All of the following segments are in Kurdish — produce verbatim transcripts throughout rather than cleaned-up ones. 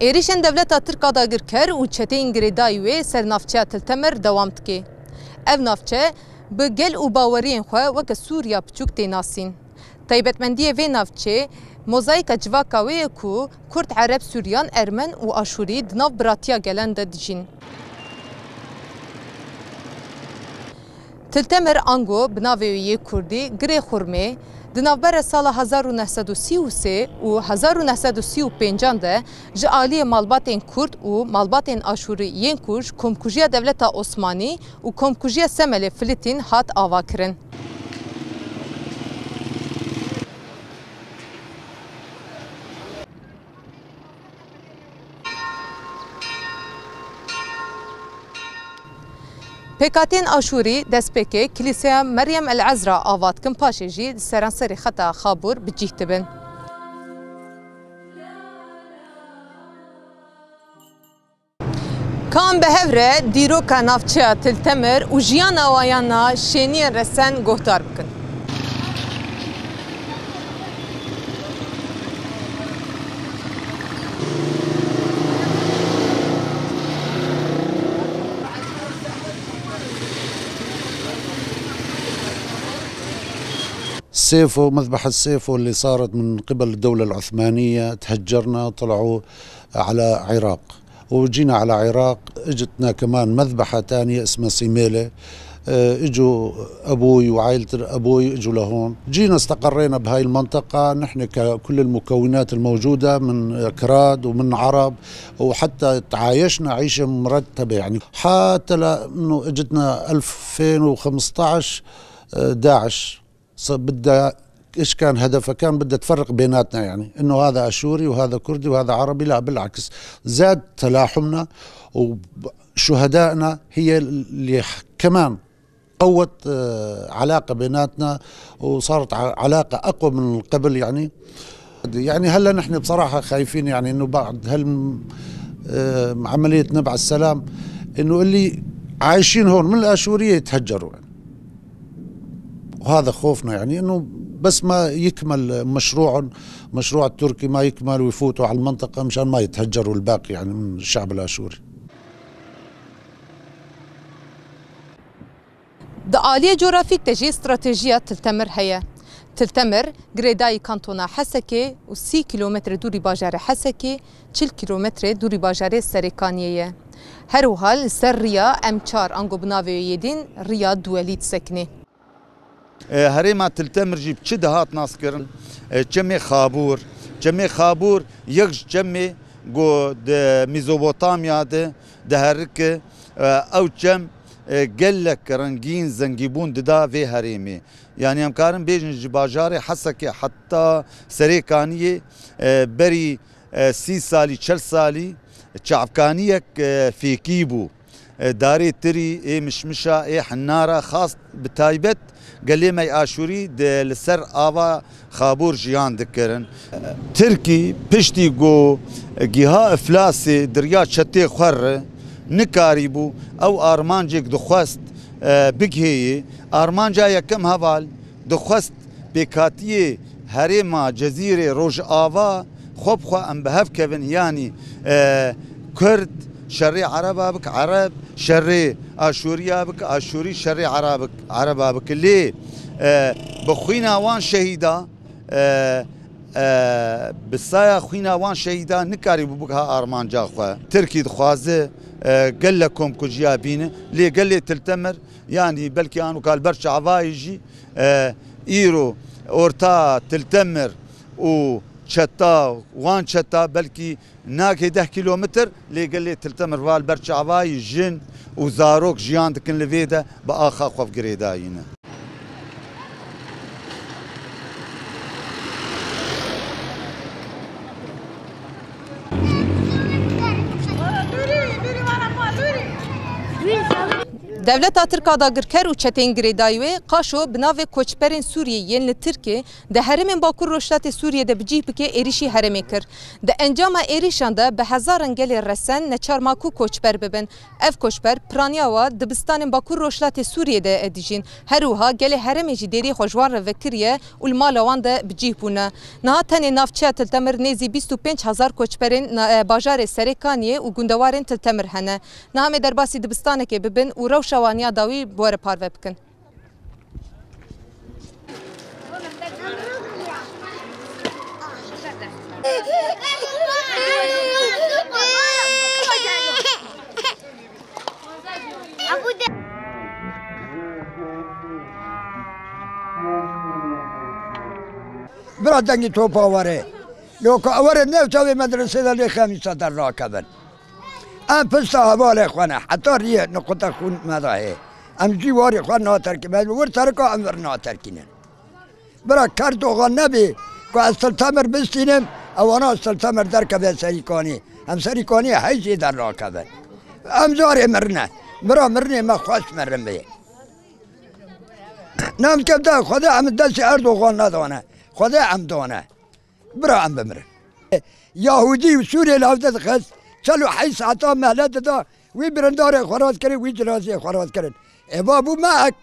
Êrîşên dewleta Tirk a dagirker û çeteyên girêdayî wê ser navçeya Til Temir dewam dike. Ev navçe bi gel û baweriyên xwe weke Sûriya piçûk tê nasîn. Taybetmendiyê vê navçeyê, mozayîka civaka wê ye ku Kurd, Ereb, Suryan, Ermen û Aşûrî di nav biratiya gelan de dijîn. Til Temir ango bi navê wê yê kurdî Girê Xurmê, di navbera sala hezar û neh sed û sî û sê û hezar û neh sed û sî û pêncan de ji aliyê malbatên kurd û malbatên aşûrî yên ku ji komkujiya dewleta Osmanî û komkujiya Semelê filitîn hat avakirin. Pêkhateyên Aşûrî destpêkê Kilîseya Meryem el Ezra ava dikin, paşê jî di seranserê xeta Xabûr bi cih dibin. Ka em bi hev re dîroka navçeya Til Temir û jiyana wan ya na şêniyên resen guhdar bikin. سيفو، مذبحة سيفو اللي صارت من قبل الدولة العثمانية، تهجرنا، طلعوا على عراق. وجينا على عراق، اجتنا كمان مذبحة تانية اسمها سيميلة. آه، اجوا أبوي وعائلة أبوي اجوا لهون. جينا استقرينا بهاي المنطقة، نحن ككل المكونات الموجودة من أكراد ومن عرب، وحتى تعايشنا عيشة مرتبة يعني. حتى لأنه اجتنا ألفين وخمستعش، آه، داعش. ص-، بدها، إيش كان هدفها؟ كان بدها تفرق بيناتنا، يعني، إنه هذا أشوري وهذا كردي وهذا عربي. لا، بالعكس، زاد تلاحمنا، وشهدائنا هي اللي ح-، كمان قوت، آه، علاقة بيناتنا، وصارت ع-، علاقة أقوى من قبل، يعني. يعني، هلأ نحن بصراحة خايفين، يعني، إنه بعد هال-، آه، عملية نبع السلام، إنه اللي عايشين هون من الآشورية يتهجروا، يعني. وهذا خوفنا، يعني، إنه بس ما يكمل مشروعهم، مشروع التركي ما يكمل ويفوتوا على المنطقة مشان ما يتهجروا الباقي، يعني، من الشعب الآشوري. Di aliyê cografîk de jî stratejiya Til Temir heye. Til Temir girêdayî kantona Hesekê û sî kîlometre dûrî bajarê Hesekê, çil kîlometre dûrî bajarê Serêkaniyê ye. Her wiha li ser riya M çar ango bi navê wê yê din riya Duwelî disekinê. E, herêma Til Temir jî bi çi dihat naskirin? E, Çemê Xabûr. Çemê Xabûr yek ji çemê ku di Mezopotamya de diherike. E, ew çem, e, gelek rengîn, zengîbûn dida vê herêmê. Yani em karin bêjin ji bajarê Hesekê heta Serêkaniyê, e, berî, e, sî salî, çel salî çavkaniyek, e, fêkî bû. E, darê tirî, ê mişmişa, ê hinara xas bi taybet gelê me Aşûrî di, li ser ava Xabûr jiyan dikirin. Tirkî piştî ku giha iflasê di riya çetê xwe re nikarîbû, ew armancek dixwest, e, bigihêyê. Armanca yekem heval dixwest pêkhatiyê herêma Cezîrê Rojava xwe bi xwe em bi hev kevin, yanî, e, Kurd şerê Ereba bik, Ereb şerê Aşûriya bik, Aşûrî şerê Erabik-, Ereba bik. Lê, e, bi xwîna wan şehîda, e, e, bi saya xwîna wan şehîda nikarîbû bigiha armanca xwe. Tirkî dixwaze, e, gele komkujiya bîne, lê gelê Til Temir, yanî belkî anûka li ber çavayî jî, e, îro orta Til Temir û çeta, wan çeta belkî nake deh kîlometr, lê gelê Til Temir va li ber çavayî jin û zarok jiyan dikin li vê de bi axa xwe girêdayî ne. Dewleta Tirk a dagirker û çeteyên girêdayî wê Qaşo bi navê koçberên Sûriyê yên li Tirkê di herêmên Bakur Rojhilatê Sûriyê de bi cih bike êrîşî herêmê kir. Di encama êrîşan de bi hezaran gelê resen neçar ma ku koçber bibin. Ev koçber piraniya wa dibistanên Bakur Rojhilatê Sûriyê de dijîn. Her wiha gelê herêmê jî dêriyê xwe ji wan re vekiriye û li mala wan de bi cih bûne. Niha tenê navçeya Til Temir nêzî bîst û pênc hezar koçberên na-, e, bajarê Serê Kaniyê û gundewarên Til Temir hene. Niha em ê derbasî dibistanekê bibin û rewşa wan ya dawî bi we re parve bikin. Bira dengî topa were. Loka were newta wê medresê de lê xemîsa derrakevin. Em pişta hevalê xwe ne, heta riyê niqute xûn me de heye. Em jî warê xwe naterkî, me wir terika em vir naterkînin. Bira ker doxan nebî ku ez Til Temir bistînim, ewana ez Til Temir derkeve Serîkanî. Em Serîkanî hey jê derrakevin. Em zarê mirine. Bira mirinê me xweş mirin bê. Nemkevde Xwedê em destê Erdogan nedane. Xwedê em dane. Bira em bimirin. Yahudî û Sûriyê li hevde dixist, çel û heyş saeta mehle dida, wî birindarê xwe rast kirin, wî cinazeyê xwe rast kirin. Ê va bû me ek.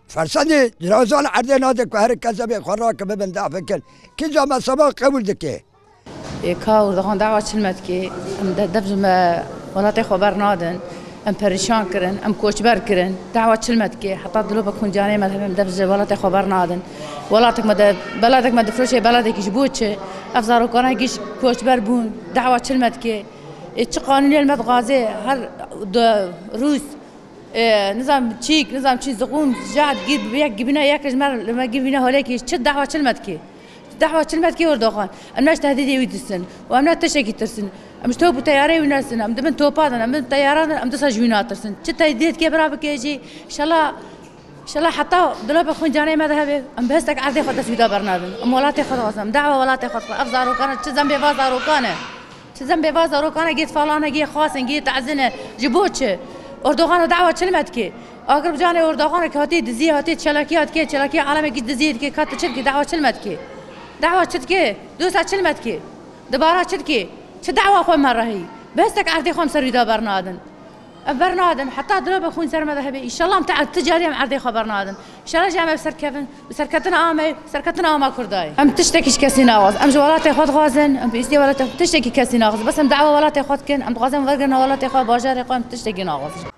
Fersendê cinazan erdê nade ku her kes bê xwe rake bibin def bikin. Kîja me seba qebûl dike? Ê ka Erdogan dawa çil me dike, em de dev ji me welatê xwe bernadin. Em perîşan kirin, em koçber kirin. Dawa çil me dike? Heta dilopek xûn canê me dihebe, em dev ji welatê xwe bernadin. Welatek me de, belatek me difroşe, belatekî ji bo çi? Ev zarokana giş koçber bûn. Dawa çil me dike? Ê çi qanûnê li me dixwaze? Her de Rûs, ê, nizam çîk, nizam çî ziqûm, jad, gî-, yek gibîne, yek ji me, li me gibîne holekî. Çi dawa çil me dike? Dehwa çil me dikê Erdogan. Em ne ji tehdîdê wî disin. Û em ne tiştekî tirsin. Em ji top û teyarê wî nesin. Em di bin topa din, em di bin teyaran din, em disa ji wî natirsin. Çi tehdîdê dikê bira bike jî. Şela, şela heta dilopek xwîn canê me de hebe. Em bi hestek erdê xwe dest wî de bernadin. Em welatê xwe dixwazin. Em dehwa welatê xwe dixwazin. Ev zarokane çi zembê va zarokane? Çi zembê va zarokane gê falane, gê xwasin, gê tazine. Ji bo çi? Erdogan û dehwa çil me dikê. Agir bi canê Erdogan ki hatê dizî, hatê çelakî, hatê çelakî alemekî dizî dikê, ka tu çi dikê, dehwa çil me dikê. Dehwa çi dikê? Dosa çil me dikê? Dibara çi dikê? Çi dehwa xwe me rehî? Bi hestek erdê xwe em ser wî de bernadin. Em bernadin. Heta dilopek xwîn ser me de hebe. Înşallah em te, tu carî em erdê xwe bernadin. Înşallah jî em ev serkevin. Bi serketina ame, serketina ama Kurda ye. Em tiştekî ji kesî naxwazin. Em ji welatê xwe dixwazin. Em bi îstê welatê xwe tiştekî kesî naxwazin. Bes em dehwa welatê xwe dikin. Em dixwazin wergirina welatê xwe, bajarê xwe, em tiştekî naxwazin.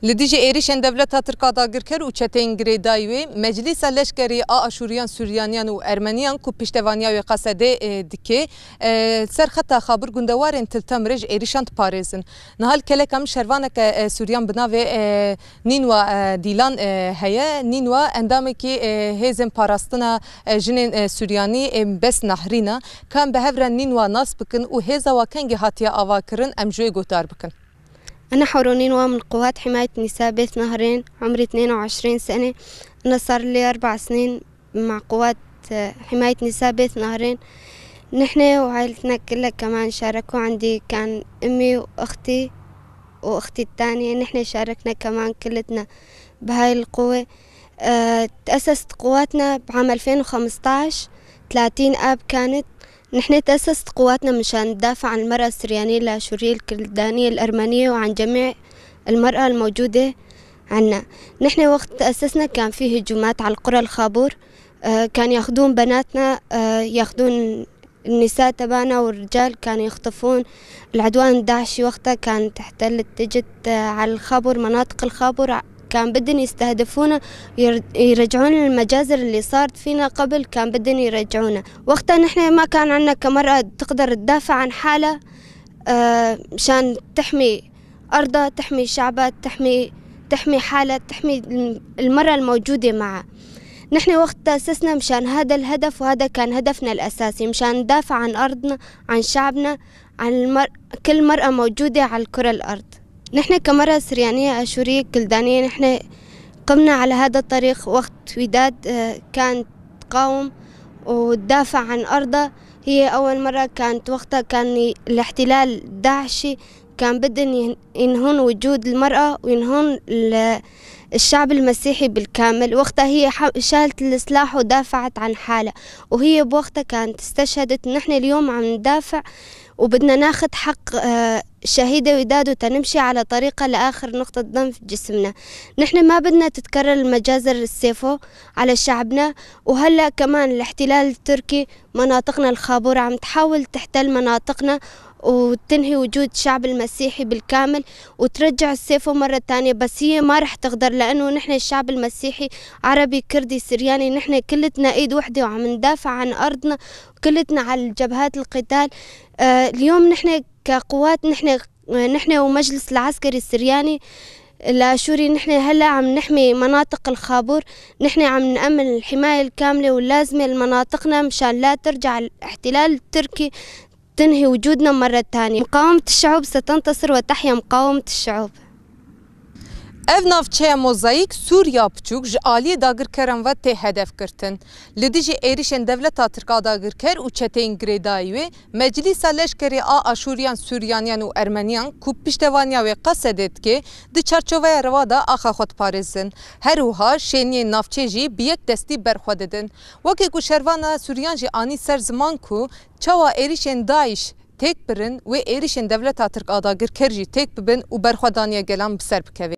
Li dijî êrişên dewleta Tirk a dagirker û çeteyên girêdayî wê, Meclîsa Leşkerî a Aşûriyan, Sûryaniyan û Ermeniyan ku piştevaniya wê Qesedê, e, dike, e, ser xeta Xabir gundewarên Til Temir ji êrişan diparêzin. Niha li Keleka min şervaneke, e, Sûriyan bi navê, e, Nînwa, e, Dîlan, e, heye. Nînwa endamekî, e, hêzên parastina, e, jinên, e, Suryanî, e, Bes Nahrîn e. Ka em bi hev re Nînwa nas bikin û hêza wa kengî hatiye avakirin, em ji wê guhdar bikin. أنا حورو نينوى من قوات حماية نساء بيت نهرين، عمري اثنين وعشرين سنة. أنا صار لي أربع سنين مع قوات حماية نساء بيت نهرين. نحن وعائلتنا كلها كمان شاركوا عندي، كان أمي وأختي وأختي التانية، نحن شاركنا كمان كلتنا بهاي القوة. آه، تأسست قواتنا بعام ألفين وخمستاش، ثلاثين آب كانت. نحن تأسست قواتنا مشان ندافع عن المرأة السريانية الآشورية الكلدانية الأرمنية وعن جميع المرأة الموجودة عنا. نحن وقت تأسسنا كان في هجومات على القرى الخابور. آه، كان ياخدون بناتنا، آه، ياخدون النساء تبعنا والرجال كانوا يخطفون. العدوان الداعشي وقتها كانت احتلت، اجت، آه، على الخابور، مناطق الخابور، ع-، كان بدن يستهدفونا، ير-، يرجعونا للمجازر اللي صارت فينا قبل، كان بدن يرجعونا. وقتها نحن ما كان عنا كمرأة تقدر تدافع عن حالها، آه، مشان تحمي أرضها، تحمي شعبها، تحمي، تحمي حالها، تحمي الم-، المرأة الموجودة معها. نحن وقت تأسسنا مشان هذا الهدف، وهذا كان هدفنا الأساسي، مشان ندافع عن أرضنا، عن شعبنا، عن المر-، كل مرأة موجودة على الكرة الأرض. نحن كمرأة سريانية آشورية كلدانية، نحن قمنا على هذا الطريق وقت وداد، آه، كانت تقاوم وتدافع عن أرضها. هي أول مرة كانت وقتها كان ي-، الاحتلال داعشي كان بدن ين-، ينهون وجود المرأة وينهون ال-، الشعب المسيحي بالكامل. وقتها هي ح-، شالت السلاح ودافعت عن حالها، وهي بوقتها كانت استشهدت. نحن اليوم عم ندافع وبدنا ناخد حق، آه، الشهيدة وداد وتنمشي على طريقة لآخر نقطة دم في جسمنا. نحن ما بدنا تتكرر المجازر السيفو على شعبنا، وهلأ كمان الاحتلال التركي مناطقنا الخابورة عم تحاول تحتل مناطقنا وتنهي وجود الشعب المسيحي بالكامل وترجع السيفو مرة تانية، بس هي ما رح تقدر، لأنه نحن الشعب المسيحي عربي كردي سرياني، نحن كلتنا إيد وحدة وعم ندافع عن أرضنا، كلتنا على الجبهات القتال. آه، اليوم نحن كقوات، نحن، نحن ومجلس العسكري السرياني الآشوري، نحن هلأ عم نحمي مناطق الخابور، نحن عم نأمن الحماية الكاملة واللازمة لمناطقنا مشان لا ترجع الاحتلال التركي تنهي وجودنا مرة تانية. مقاومة الشعوب ستنتصر وتحيا مقاومة الشعوب. Ev navçeya Mozayîk Sûriya Biçûk ji aliyê dagirkeran ve tê hedef girtin. Li dijî êrişên dewleta Tirk a dagirker û çeteyên girêdayî wê, Meclîsa Leşkerê a Aşûriyan, Sûriyaniyan û Ermeniyan ku piştevaniya wê Qesedê dike, di çarçoveya rewa de axa xwe diparêzin. Her wiha şêniyên navçê jî bi yek destî ber xwe didin. Wekî ku şervana Sûriyan jî anî ser ziman ku çawa êrişên DAIŞ têk birin, wê êrişên dewleta Tirk a dagirker jî têk bibin û berxwedaniya gelan bi ser bikeve.